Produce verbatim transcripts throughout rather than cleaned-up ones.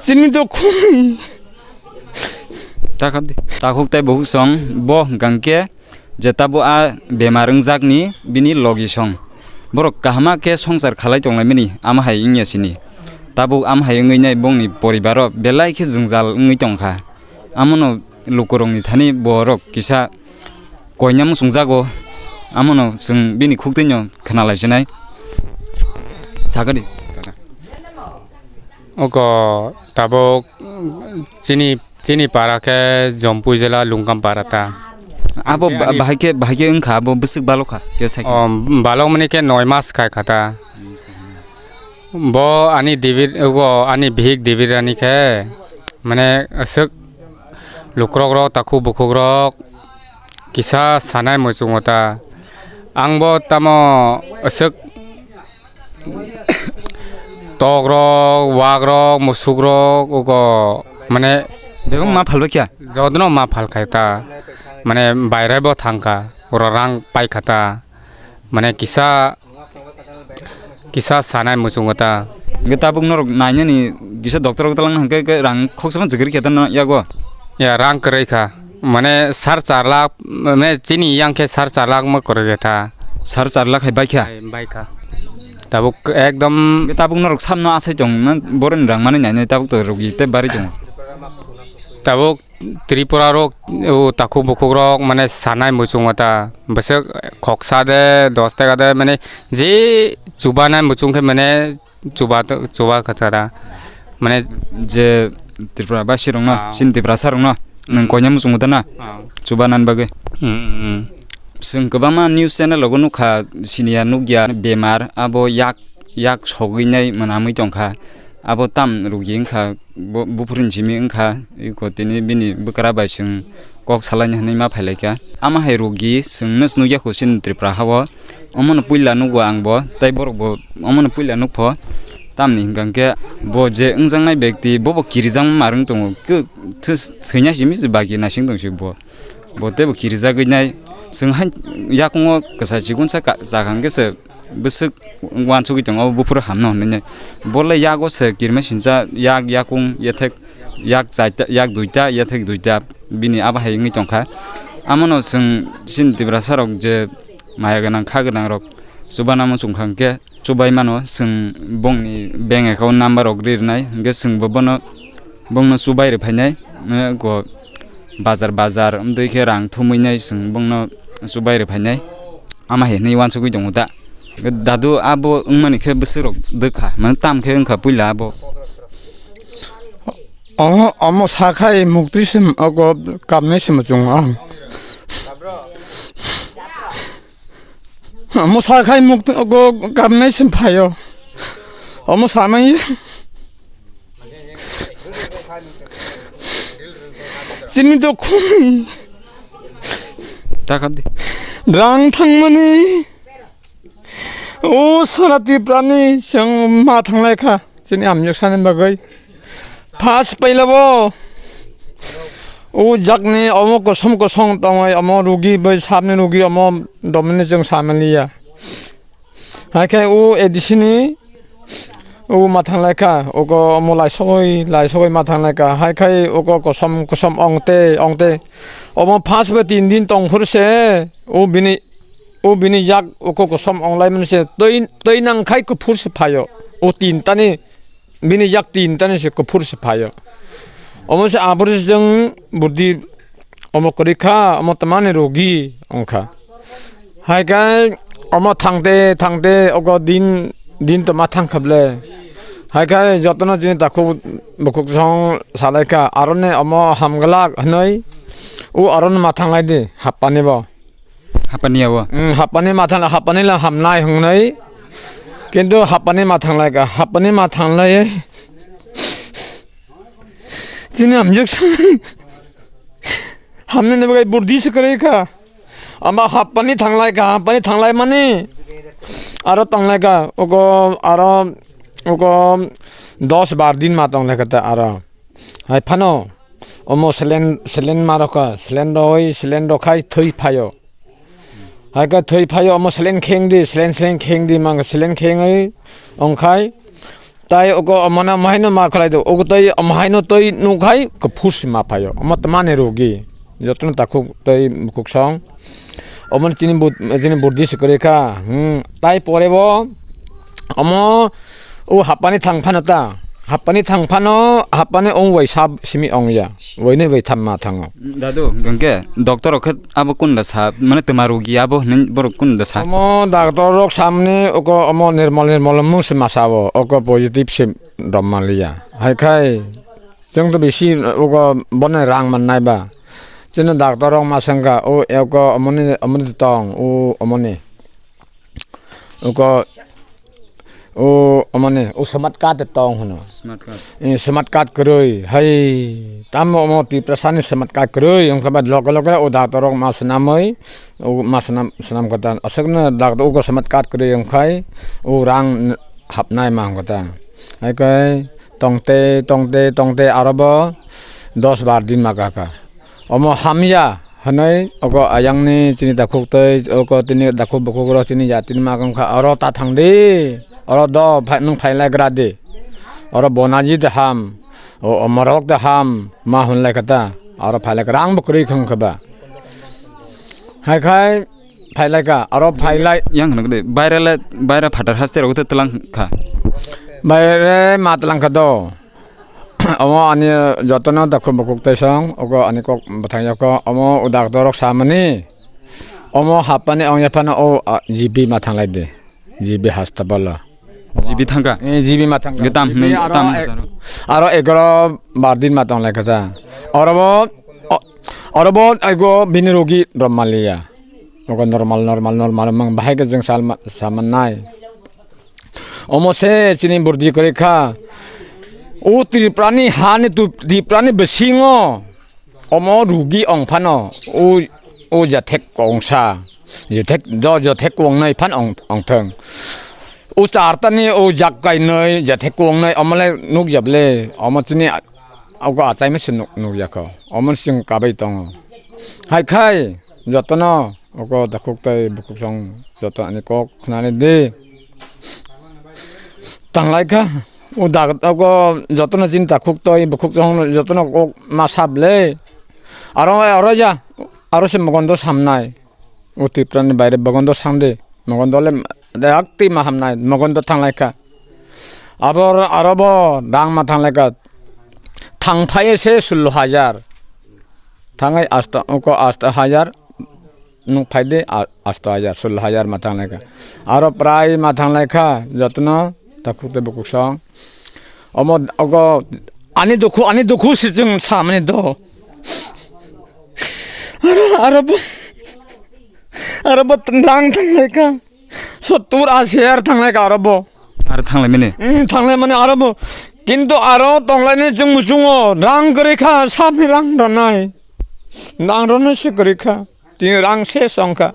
Chini dokhun. Takhuk tei bukhuk song bo hwnkha khe je tabuk a bemar wngjakni bini logi song. Borok kaham khe swngchar khalai tonglaimani ama hai wngya sini. Tabuk ama hai wngwi nai bongni poribaro belai khe jwngjal wngwi tongkha. Amono lukurokni thani borok kisa koina muchungjago, amono chwng bini khuktwino khwnalaisinai. Sakadi. Oko tabuk chini, chini para khe Jompui jela Lungkam para ta. Abo ba-, bahai khe, bahai khe wngkha, abo bwswk balokha, khe sai. O, balok mani khe noi mas khai kha ta. Bo ani dibir, ego ani bihik dibir ani khe, mane aswk lukrok rok, takhuk bukhuk rok kisa sanai muchungo ta. Ang bo tamo aswk tok rok, wak rok, musuk rok, ego mane bebak ma phalbai kha? Jotno ma phal khai ta, mane bairai bo thang kha, oro rang pai kha ta, mane kisa Kisa sanai muchungo ta. Hwnkhe tabuk norok nainani kisa doctor o talang hwnkhe khe rang khoksa phano chikri khe ta no yago. Ya, rang kwrwi kha. Mane sar char lakh, mane chini yang khe sar char lakh ma kwrwi khe ta. Sar char lakh hai bai kha? Hai, bai kha. Tabuk ekdom. Hwnkhe tabuk norok samno asai tong na boroni rang mani nainai tabuk to rugi tei bari tongo. Tabuk Tripura rok, o takhuk bukhuk rok, mane sanai muchungo ta. Bwswk khoksa de, dos taka de, mane je chubanai muchung khe mane chuba, chuba kha ta. Mane je Tripura basi rokno, ah, chini Tiprasa rokno, nwng, hmm, koina muchungo ta na? Ah. Chubanani bagwi. Hmm, hmm. Chwng kwbangma news channel rogo nukha, siniya nukya bemar, abo yak yak sogwi nai mwnamwi tongkha. Abo tam rugi wngkha, bo-, buphuruni simi wngkha, iko tini bini bwkra bai chwng kok salaini hwnwi ma phailaikha. Ama hai rugi chwngno nukya kho chini Tripura hao. Omono puila nugo ang bo, tei borok bo omono puila nukpho. Tamni hwnkha hwnkhe bo je wngjaknai bekti, bobo kirijakma marwng tongo. Khe thwi-, thwina simi se bagi naising tongsi bo. Bo teibo kirijagwi nai. Chwng hai yakungo kwsa chikonsa ka-, chakha hwnkhe se bwswk uansugwi tongo, abo buphuru hamno hwnwi nai. Bo le yago se kirima sincha, yak yakung, yathek yak chaita, yak duita, yathek duita, bini abo hai wngwi tongkha. Amono chwng chini Tiprasa rok je maya gwnang, kha gwnang rok chubana muchung kha hwnkhe, chubai mano, chwng bongni bank account number rok ri rwnai, hwnkhe chwngbo bono, bongno chubai rw phainai, eh, go bazar bazar wngtwi khe rang thumwi nai chwng bongno chubai rw phainai, ama hai hwnwi uansugwi tongo da. Dadu abo wngmani khe bwswk rok dwkha, mane tam khe wngkha puila abo. Omo, omo sakhai muktwi se ogo kamnai se muchungo ang. Omo sakhai muk go kamnai sim phaio. Omo samai. Chini dokhun. Ta khamdi. Rang thangmani. O sara Tiprani chwng ma thanglai kha. Chini amjok sani bagwi. Phas pailabo o jakni omo kosom kosom tongwi omo rugi bai sabni rugi omo domani chwng samaliya. Haikhe o A D C ni o ma thanglai kha, ogo omo laisogwi laisogwi ma thanglai kha. Haikhai ogo kosom kosom ongte ongte omo phas bai tin din tongphuru se o bini, o bini yak ogo kosom onglaimani se twi, twi nangkhai kuphur se phaio o tin tani. Bini yak tin tani se kuphur se phaio. Omo se abori se chwng budi omo kwrwi kha, omo tamani rogi wngkha. Hai khe omo thangte thangte ogo din, din to ma thang kha ble. Hai khe jotono chini takhuk bukhuk song salai kha, aroni omo hamglak hwnwi o aroni ma thanglai di, happani bo. Hapani abo. Mm, hapani ma thangla, hapani la hamnai hwngnai. Kintu hapani ma thanglai ka, hapani ma thanglai. Chini hamjak sung. Hamni ne bagai burdi se kare ka. Ama hapani thanglai ka, hapani thanglai mani. Aro tanglai ka, ogo aro, ogo dos bar din ma tanglai ka ta aro. Hai phano, omo selen, selen ma rokha, selen roi, selen rokhai thwi phaio. Hai khe thwi phaio, omo selen kheng di, selen, selen kheng di, mang selen khengwi ongkhai. Tai oko omono mahaino ma khlai do, oko tai mahaino tai nukhai kuphur si ma phaio. Omo tmani rogi. Jotono takhuk tai bukhuk song. Omo chini bud-, chini buddi se kwrwi kha. Hmm. Tai pore bo omo o hapani thang phano ta. Hapani thang phano, hapani ong wai sab simi ong ya. Waini bai thamma thango. Dadu, gangke, doctor rok khe abo kunda sa, mane twma rogi abo hinwi borok kunda sa? Omo doctor rok samni oko omo nirmol nirmol mung se masa o, oko positive se rom maliya. Hai khai, chwng to bisi oko bono rang mannai ba. Chini doctor rok ma sengkha, o eko omoni, omoni tong, o omoni. Uko, o, omoni, o smart card tong hwno. Smart card. Eh, smart card kwrwi, hai, tamo omo Tiprasani smart card kwrwi, wngkha ba loge loge o doctor rok ma swnamwi, o ma swnam, swnam kata. Aswkno doctor uko smart card kwrwi wngkhai, o rang n-, hapnai ma wngkha ta. Hai kai, tongte, tongte, tongte, aro bo dos bar din ma kaka. Omo hamya hwnwi oko ayangni chini dakhuk twi, oko tini dakhuk bukhuk rok chini jatini ma wngkha, oro ta thang di, oro do phai-, nwng phai lai gra di, oro Bonaji de ham, o Omorok de ham, ma hwn lai kha ta, oro phai lai kha, rang bo kwrwi khwng kha ba. Hai khai phai lai kha, oro phai lai. Yang hwnwi de, baire le, baire phatar haste rok twi tlang kha. Baire ma tlang kha do. Omo ani jotono dakhuk bukhuk tei song, ogo ani kok bwthang yako, omo udak dorok samani, omo hapani ong yaphano o, a, G B ma thanglai di, G B hastapalo. G B thangka? Eh, G B ma thangka. Ge tam G B hinwi aro tam ek-, hwnwi sano? Aro egaro bar din ma tonglai kha ta. Oro bo, o-, oro bo aigo bini rogi rom maliya. Ogo normal, normal, normal mang bahai ke jeng salma-, samannai. Omo se chini burdi kwrwi kha. O Tripurani ha ni tu-, Tripurani bisingo omo rugi ong phano o, o jathek kongsa, jathek do, jathek kongnai phan ong, ong thang. O chartani o jak kainai jathek kongnai omo le nuk jable, omo chini a-, ogo achaima se nuk, nuk jakho. Omo sing kabai tongo. Hai khai jotono. Oko dakhuk tei bukhuk song joto ani kok khnani di. Tanglai kha. O dak-, oko jotono chini dakhuk tei bukhuk song jotono kok ma sable. Aro, aro ja, aro se mogondo samnai. O Tripurani baire mogondo sangdi. Mogondo le dak twi ma hamnai. Mogondo tanglai kha. Abo aro bo rang ma tanglai kha. Thang phai se sullo hajar. Thangai asta, oko asta hajar. Nuk phai de, a-, asto hajar, sullo hajar ma thanglai kha. Aro prai ma thanglai kha, jotono, takhuk tei bukhuk song. Omo, ogo, ani dukhu, ani dukhu si chwng samani do. Aro, aro bo, aro bo rang thanglai kha. Sottur ashi hajar thanglai kha aro bo. Aro thanglai mani? Hmm, thanglai mani aro bo. Kintu aro tonglaini chwng muchungo rang kwrwi kha, sabni rang rwnai. Rang rwnai se kwrwi kha. Tini rang se songkha.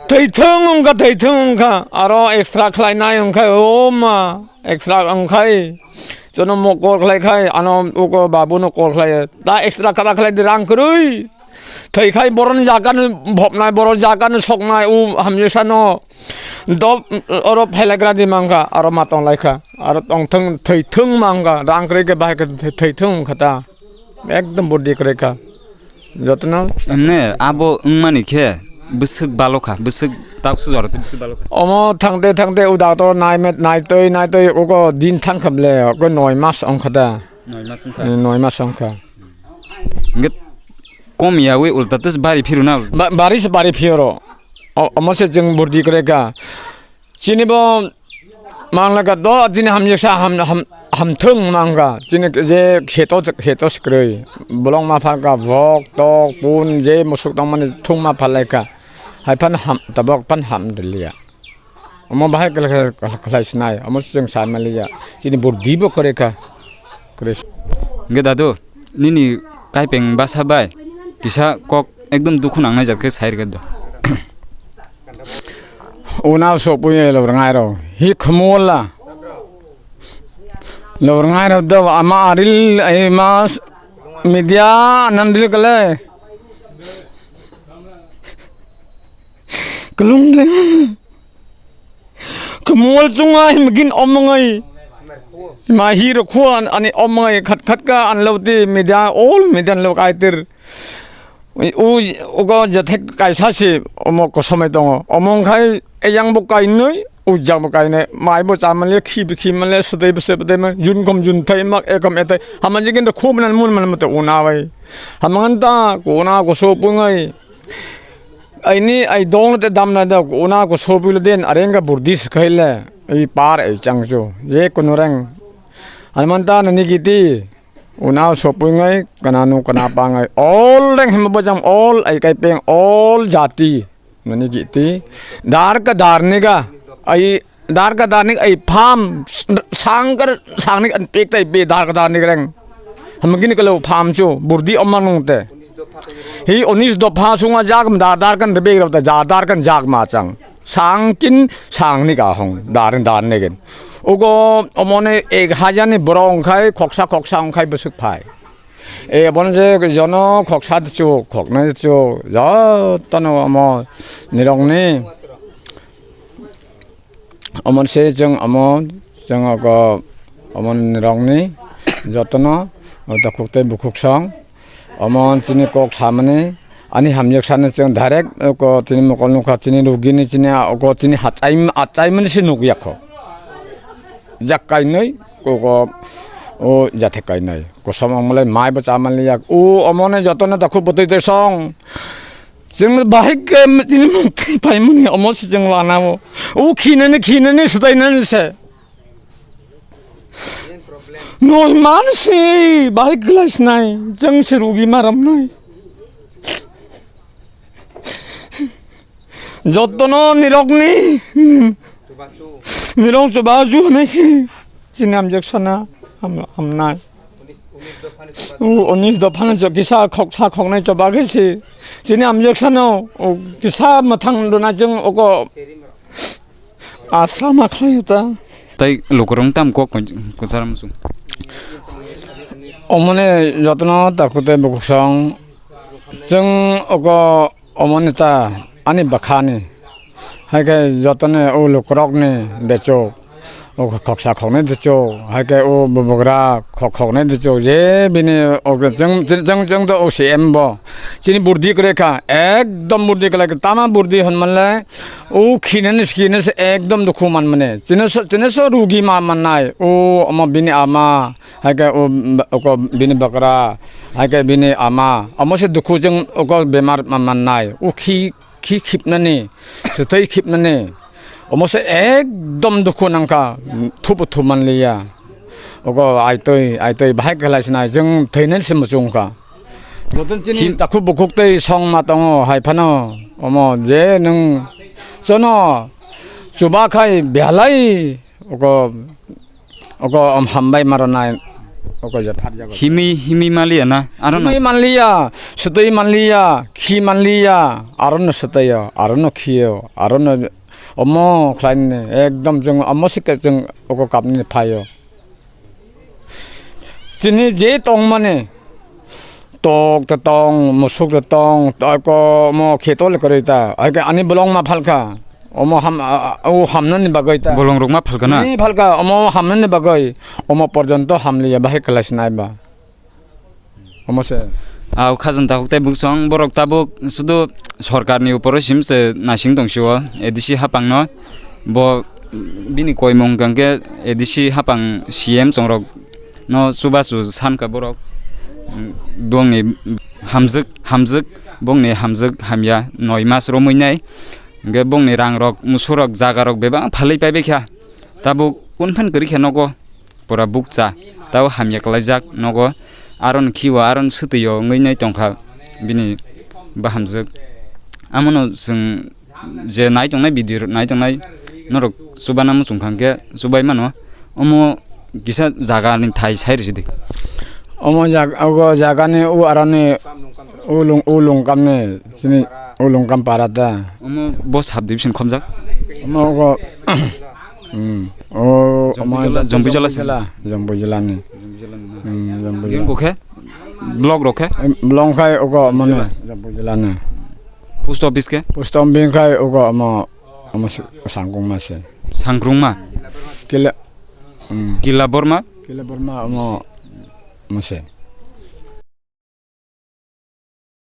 Thaithwng wngkha, thaithwng wngkha. Aro extra khlainai wngkha, o ma. Extra wngkhai. Chono mo call khlaikhai, ano uko babuno call khlai. Ta extra kara khlai di rang kwrwi. Thwikhai boroni jagano bhopnai, boroni jagano soknai, u hamjwsano. Dop oro phailaikra di mangkha, aro ma tonglaikha. Aro tongthwng, thwithwng mangkha, rang kwrwi khe bahai khe thwi-, thwithwng wngkha ta. Ekdom burdi kwrwi kha. Jotono. Emne abo wngmani khe bwswk balo kha, bwswk tabuksa jora tei bwswk balo kha. Omo thangte thangte o doctor nai met-, naitwi naitwi ogo din thangkha ble, ogo noi mas wngkha da. Noi mas wngkha. Eh, noi mas wngkha. Hingke kom yawi ulta tes bari phiruna. Ba-, bari se bari phiyoro. O-, omo se jeng burdi kwrwi kha. Chini bo manglaka do, chini hamjesa ham, ham, hamthwng mangkha. Chini je kheto, kheto se kwrwi. Bolong ma phalkha, bok, tok, pun, je musuk tongmani thung ma phallaikha. Hai phan ham, tabok phan ham diliya. Omo bahai khlai, khlai, khlai sinai, omo se chwng sai manliya. Chini burdi bo kwrwi kha. Kwrwi. Hingke dadu, nini kaipeng basa bai kisa kok ekdom dukhu nangnai jat khe sai rwgwi do. Unau sopui lo rwngai rw. Hi khumula. Lo rwngai rw do ama aril ai mas media nan dil kale. Kulung de. Khumul chunga himgin omongai. Ima hi rokhu an, ani omai khat khat ka an lo ti media, all media lo kaitir. U, u, ugo jethek kaisa si omo kosomai tongo. Omo wngkhai eyang bo kainwi, ujak bo kainwi. Mai bo cha manle, khi bo khi manle, swtwi bo swtwi ma, jun kom jun thai mak, ekom etai. Hama jigin rokhu manan mun man mate una bai. Hama ngan ta, kuna koso pungai. Aini ai dong te dam na da una ko sobil den areng ka burdi skhai le. Ai par ai chang chu. Ye kunu reng. Hanuman ta nani giti. Una sopui ngai kana nu kana pa ngai. All reng him bajam all ai kai peng all jati. Nani giti. Dar ka dar ni ga. Ai Dar ka dar ni ai pham, sangkar sangni an pek tai be dar ka dar ni reng. Hamgini kalo pham chu, burdi omang nung te. Hi unis dopha sunga jak ma dar dar kan rebe rau ta ja dar kan jak ma chang. Sangkin sangni ka hong, dar dar ni gen. Ugo omone ek hajar ni borong khai, khoksa khoksa ong khai besuk phai. E, bono je jono khoksa chu, khoknai chu, jotono omo nirokni. Omo se chwng omo, chwng ogo omo nirokni jotono, o takhuk tei bukhuk song. Omo chini kok samani, ani hamjak sani chwng direct oko chini mokol nukha, chini rugini chini a, oko chini achai, achaimani se nukya kho. Jak kainwi, oko o jathek kainwi. Kosom ongmalai mai bo chamanliya. O omone jotono takhuk bwtwi tei song. Chwng bahai khe chini mukti paimani omo se chwng lana o. O khinani, khinani, swtainani se. Noi man se bahai glass nai. Chwng se rugi maram nai. Jotono nirokni. Nirok chubachu hinwi si. Chini amjak sana ham-, hamnai. U-, unis dophano jo kisa khoksa khoknai choba khe si. Chini amjak sano, u, kisa mathang rwna chwng oko asa ma khlai ta. Tai lukurok tam kok kuchar musu. Omone jotono takhuk tei bukhuk song. Chwng oko Omo neta ani bwkhani, hai khe jotoni o lukurokni dechuk, o khoksa khoknwi dechuk, hai khe o bubagra khok khoknwi dechuk, je bini o chwng, chwng, chwng, chwng to o C M bo chini burdi kwrwi kha, ekdom burdi kwlai kha, tama burdi hwn manle o khinani, khinani se ekdom dukhu man mani, chini so, chini so rugi ma mannai, o omo bini ama, hai khe o, oko bini bwkra, hai khe bini ama, omo se dukhu chwng oko bemar ma-, mannai. O khi, khi khipnani, swtwi khipnani, omo se ekdom dukhu nangkha, thubu thu manliya. Oko aitwi, aitwi bahai khlai sinai, chwng thwinani se muchung kha. Joto chini Him- takhuk bukhuk tei song ma tongo, hai phano omo je nwng chono chuba khai belai oko Oko, um, hambai maro nai, oko je phat jago. Himi, himi maliya na? Aro no? Himi manliya, swtwi manliya, khi manliya, aro no swtwi yo, aro no khi yo, aro no omo khlai ni, ekdom chwng omo sika chwng oko kap ni phai yo. Chini je tong mani, tok ta tong, musuk ta tong, ta ko mo kheto le kwrwi ta. Hai khe ani bolong ma phalkha. Omo ham, a, a, o hamnani bagwi ta. Bolong rok ma phalkha na? Ni phalkha, omo hamnani bagwi. Omo porjonto hamliya, bahai kwlai sinai ba. Omo se. A, o khajang takhuk tei buksong, borok tabuk sudu sorkarni uporo sim se naising tong sio, A D C hapang no. Bo bini koimung hwnkha khe A D C hapang C M chongrok no chubachu sankha borok. Bongni hamjwk, hamjwk, bongni hamjwk hamya noi mas romwi nai. Hwnkhe bongni rangrok, musurok, jagarok bebak phalwi paibaikha. Tabuk kunphan kwrwikha nogo. Pura bukcha, tabo hamya kwlaijak nogo, aron khiwo, aron swtwiyo wngwi nai tongkha bini bahamjwk. Amono chwng je nai tongnai video nai tongnai norok chubana muchung kha hwnkhe chubai mano, omo kisa jaga ni thai sai rwsidi. Omo jag-, ogo jaga ni o aroni o lung, o lungkam ni chini o lungkam para ta. Omo bo sub division khobjak? Omo ogo Hmm. O, Jompuijala, omo Jompuijala se. Jompuijala, Jompuijala ni. Hmm, Jompuijala. Yang kok khe? Block rok khe? Em, block khai ogo mane Jompuijala. Jompuijala ni. Post office khe? Post office khai ogo omo, omo s-, sangkung ma se. Sangkung ma? Kila. Hmm. Kila Borma? Kila Borma, omo, omo se.